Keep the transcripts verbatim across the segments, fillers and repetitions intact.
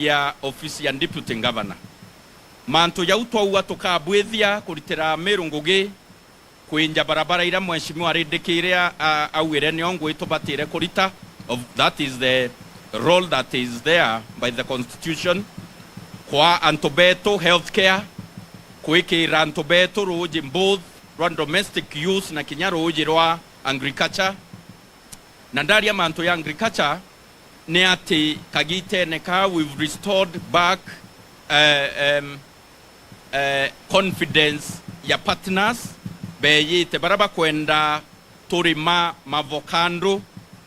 ya ofisi ya Deputy Governor. Mantu jau twaua tukabwithia kuritira Meru ngugi, kwinja barabara iria Mheshimiwa Ridiki iria, a-, augire nio ngugi tubatire kurita, of, that is the role that is there by the constitution, kwa antu betu healthcare, kwikira antu betu ruuji both rwa domestic use na kinya ruuji rwa agriculture. Na ndaria mantu ya agriculture, ni ati kagitene kaa we've restored back, eh, em, eh, confidence ya partners beyite, baria bakwenda turima mavokando,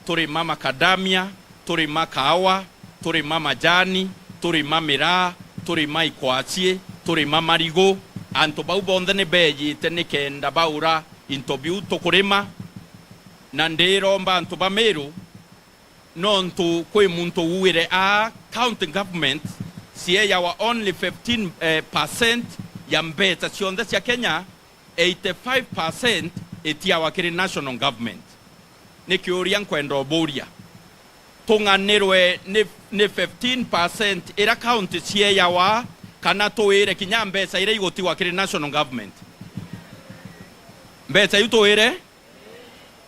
turima macadamia, turima kaawa, turima majani, turima miraa, turima ikwachie, turima marigu. Antu bau bonthe ni beyite nikenda baura into biu tukurima. Na ndiromba antu ba Meru, nontu kwi muntu uuire aa, county government cieyawa only fifteen, eh, percent ya mbeca cionthe cia Kenya, eighty-five percent itiawa kiri national government. Ni kiuria nkwenda uburia, tung'anirwe ni, ni fifteen percent iria county cieyawa, kana tuire kinya mbeca iria igutigwa kiri national government? Mbeca iu tuire?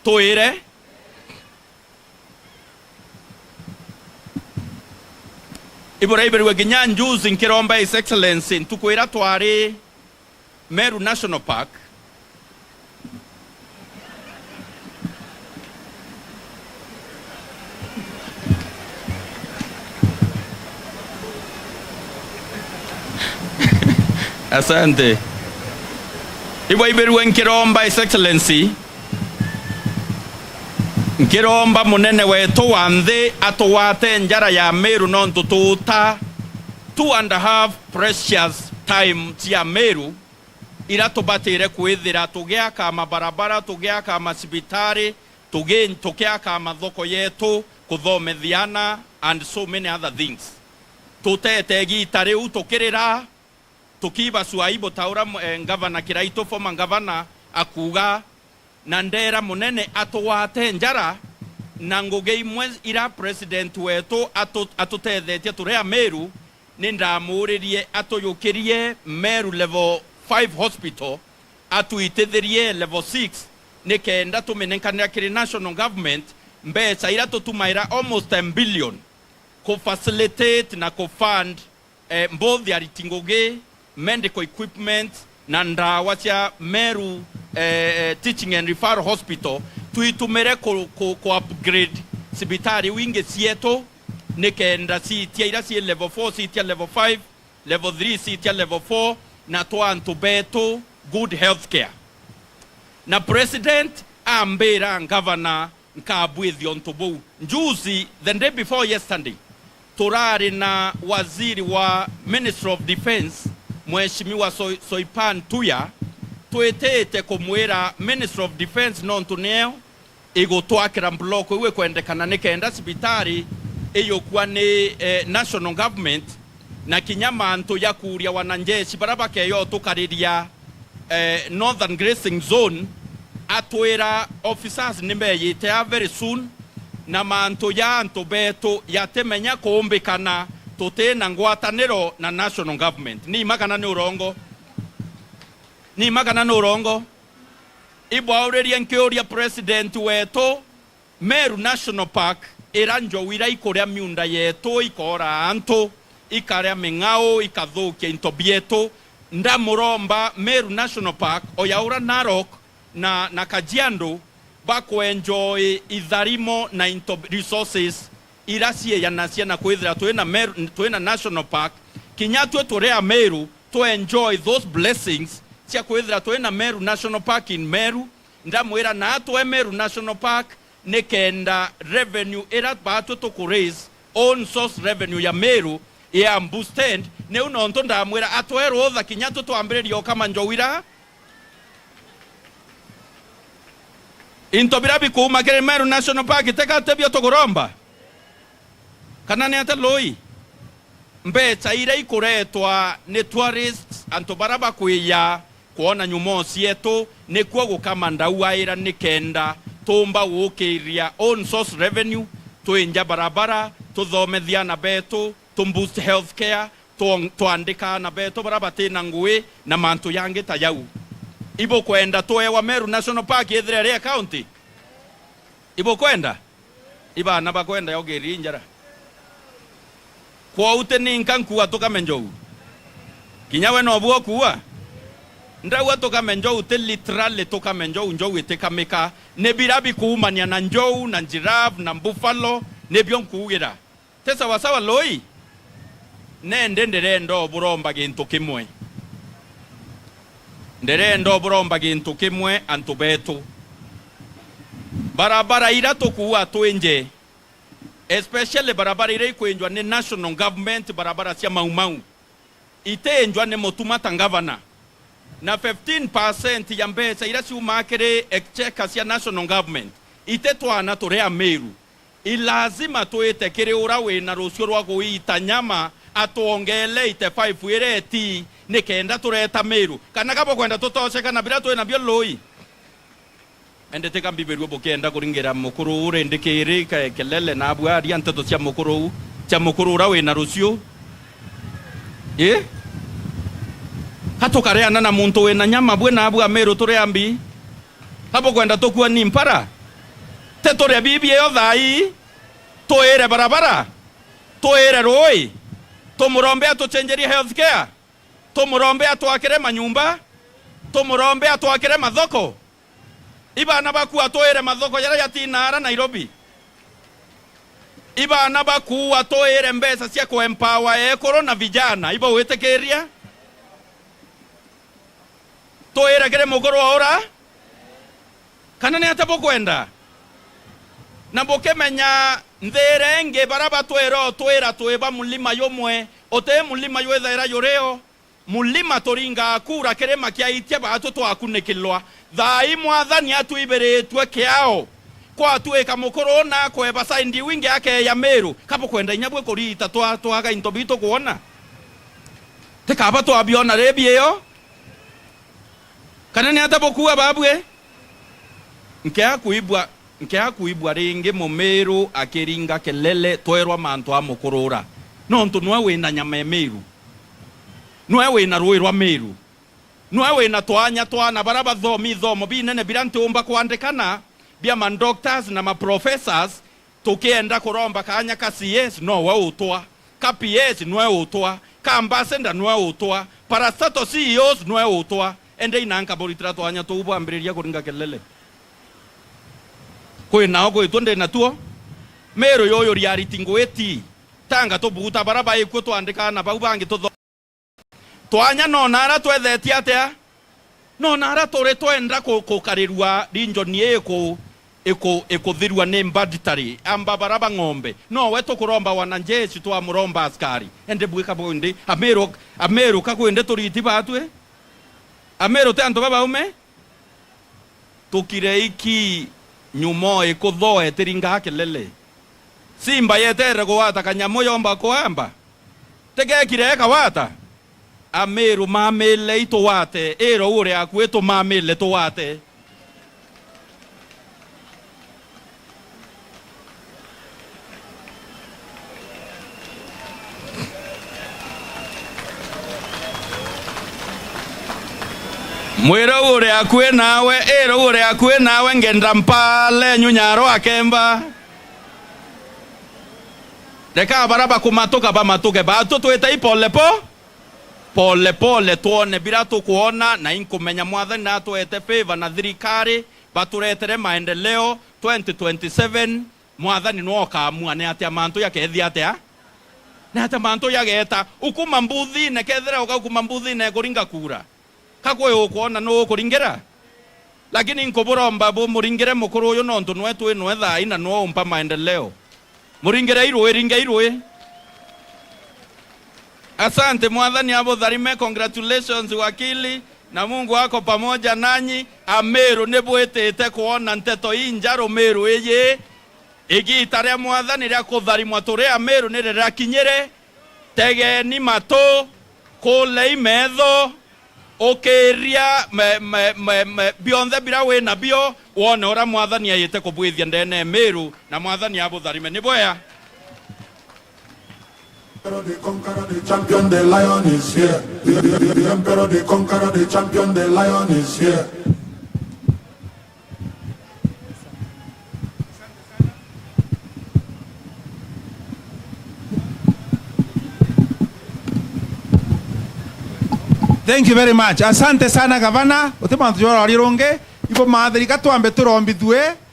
Tuire? Iburaibirwe kinya njuzi nkiromba His Excellency, ntuku iria twari Meru National Park. Asante. Iburaibirwe nkiromba His Excellency, nkiromba munene wetu wa nthi atugwate njara ya Meru, nontu tuuta two and a half precious time cia Meru, iria tubatire kwithira tugiaka mabarabara, tugiaka macibitari, tugi-, tugiaka mathoko yetu, kuthomethia ana and so many other things. Tutete igiita riu tukirira, tukiiba swaibu ta uria, eh, Ngavana Kiraitu, former governor, akuuga, na ndeera munene atugwate njara, na ngugi imwe iria president wetu atu-, atutethetie turi Ameru, ni ndamuuririe atuyukirie Meru level five hospital, atwitithirie level six, nikenda tuminenkanira kiri national government mbeca iria tutumaira almost a billion ku facilitate na ku fund, eh, both ariti ngugi, medical equipment, na ndawa cia Meru, eh, eh, Teaching and Referral Hospital, twitumire ku, ku, ku upgrade cibitari iu ingi cietu, nikenda ciitia iria cii level four ciitia level five, level three ciitia level four, na twa antu betu good healthcare. Na president ambira ngavana nkabwithia untu buu. Njuzi, the day before yesterday, turari na waziri wa Ministry of Defence, Mheshimiwa Soi-, Soipan Tuya, twitite kumwira Ministry of Defence nontu niyo igutwakira block iu ikwendekana nikenda cibitari iyukua ni, eh, national government, na kinya mantu ya kuuria wanajeshi baria bakeya utukariria, eh, Northern Grazing Zone, atwira officers ni meyite a very soon, na mantu ja antu betu yatimenya kuumbikana tutina ngwataniro na national government. Ni ima kana ni urongo? Ni ima kana ni urongo? Ibwauririe nkiuria president wetu, Meru National Park, ira njou iria ikuria miunda yetu, ikoora antu, ikaria ming'au, ikathukia into bietu, ndamuromba Meru National Park, o ya ura Narok na, na Kajiado, bakuenjoy itharimo na into resources ira cieyanacia na kwithira twina Meru, twina National Park, kinya twe turi Ameru, tu enjoy those blessings cia kwithira twina Meru National Park in Meru. Ndamwira, na atwe Meru National Park, nikenda revenue ira batwe tuku raise, own source revenue ya Meru, ya boosted. Niu nontu ndamwira, atwe rutha kinya tu twambiririe ukama njou ira. Into bira bikuuma kiri Meru National Park, teka tibio tukuromba? Kana ni atia Lui? Mbeca iria ikuretwa ni tourists, antu baria bakwija kwona nyumo cietu, nikuo gukama ndauaira nikenda tuumba gukiria own source revenue, twinja barabara, tuthomethia ana betu, tu boost healthcare, tu-, twandika aana betu baria bati na ngui na mantu jangi ta jau. Ibukwenda twewa Meru National Park ithire iri a county? Ibukwenda? Ibaana bakwenda yogiri njara. Kwou ti ninka nkuua tukame njou? Kinya we nobu ukuua? Ndauga tukame njou, ti literally tukame njou, njou itikamika. Ni bira bikuumania na njou, na giraffe, na buffalo, nibio nkuugira. Ti sawasawa lui? Nendi ndirenda uburomba gintu kimwe. Ndirenda uburomba gintu kimwe, antu betu. Barabara ira tukuua twinje, especially barabara ira ikwinjwa ni national government, barabara cia Mau Mau, itiinjwa ni Mutuma ta ngavana. Na fifteen percent ya mbeca ira ciumaa kiri exchequer cia national government, ititwana turi Amiru. I lazima twite kiri ura wina rucio rwa guita nyama atwongele eighty five ira eti, nikenda tureta Miru. Kana ka bukwenda tutoceka na bira twi nabio lui? Ende tika mbibirue bukienda kuringira mukuru uu rindi kiri ke-, kelele, na abu aria nteto cia mukuru uu, cia mukuru ura wina rucio. Ii? Ka tukareana na muntu wina nyama bwi na abu Amiru turi ambi? Ka bukwenda tukua ni mpara? Ti turia bibi iyo thaa ii? Tuire barabara, tuire rui, tumurombe atucenjerie healthcare, tumurombe atwakire manyumba, tumurombe atwakire mathoko. Ibana bakuua tuire mathoko jaria jatina ara Nairobi. Ibana bakuua tuire mbeca cia kuempower ekuru na vijana, ibawitikiria? Tuire kiri mukuru o ura? Kana ni atia bukwenda? Na bukimenya nthi iria ingi, baria batwira utwira twi ba mulima jumwe, uti mulima jwithaira jurio. Mulima turingaa kura kirima kiaitia baatu twakunikilwa. Thaa ii Mwathani atwibiritue kiao. Kwatuika mukuru una akweba side iu ingi akeeja Miru. Ka bukwenda inya bwi kurita twa-, twaga into bitu kwona? Tikaba twabiona ri biio? Kana ni atia bukuua babui? Nkea kuibua, nkea kuibua ringi Mumiru akiringa kelele twerwa mantu a mukurura. Nontu nwe wina nyama e Miru. Nwe wina rui rwa Miru. Nwe wina twanya twana baria bathomi ithomo binene biria ntiumba kwandikana, bia ma doctors na ma professors, tukienda kuromba kanya ka C S, nowe utwa. Ka P S, nwe utwa. Ka ambassador, nwe utwa. Parastatal C E Os, nwe utwa. Endei na nkaburitira twanya tuu bwambiriria kuringa kelele. Kwi nao gwitwe ndi natuo. Miru yuyu riariti ngwiti. Tanga tubuuta baria baikuo twandika na bau bangi tutho-, twanya nona ara twethetie atia? Nona ara turi twenda ku-, kukarirua region ii iku-, iku-, ikuthirua ni banditry, amba bara ba ng'ombe. Nowe tukuromba wanajeshi, twamuromba askari. Indi bwika bwindi, Amiru, Amiru ka kwindi turiti batwi? Amiru ti antu babaume? Tukirei ki nyumo ikuthoe tiringaa kelele. Simba yetere kugwata kanyamu yomba kwamba? Tikekire ekawata? Amiru mamilei tuwate, irou uri akui tumamile tuwate. Mwirou uri akui nawe, irou uri akui nawe, ngenda mpale nyunyaro akemba. Reka bara bakumatuka bamatuke, batu twitei pole po-, pole pole, twone bira tukwona, na inkumenya Mwathani natwete favor na thirikari, baturetere maendeleo twenty twenty-seven. Mwathani nwe ukaamua ni atia mantu jakethia atia, ni atia mantu jageeta. Ukuma mbuthine, kethira ukaukuma mbuthine kuringa kura, ka kwi ukwona nu ukuringira? Lakini nkuburomba bumuringire mukuru uyu, nontu nwe twi nwe thaa ii na nwe umpa maendeleo. Muringirei rui, ringei rui. Asante, Mwathani abutharime. Congratulations wakili, na Mungu ako pamoja nanyi. Amiru nibwitite kwona nteto ii njaru Miru iji. Igiita ria Mwathani ria kutharimwa turi Amiru ni rirakinyire. Tegeni matu, kulei metho, ukiria me, me, me, me, bionthe bira wi nabio, wone uria Mwathani aite kubwithia ndene Miru, na Mwathani abutharime. Ni bwea? Emperor, the conqueror, the champion, the lion is here. The, the, the, the emperor, the conqueror, the champion, the lion is here. Thank you very much. Asante sana gavana. Uti mantu jwa rwari rungi. Ibo maathiri ka twambe turombithue.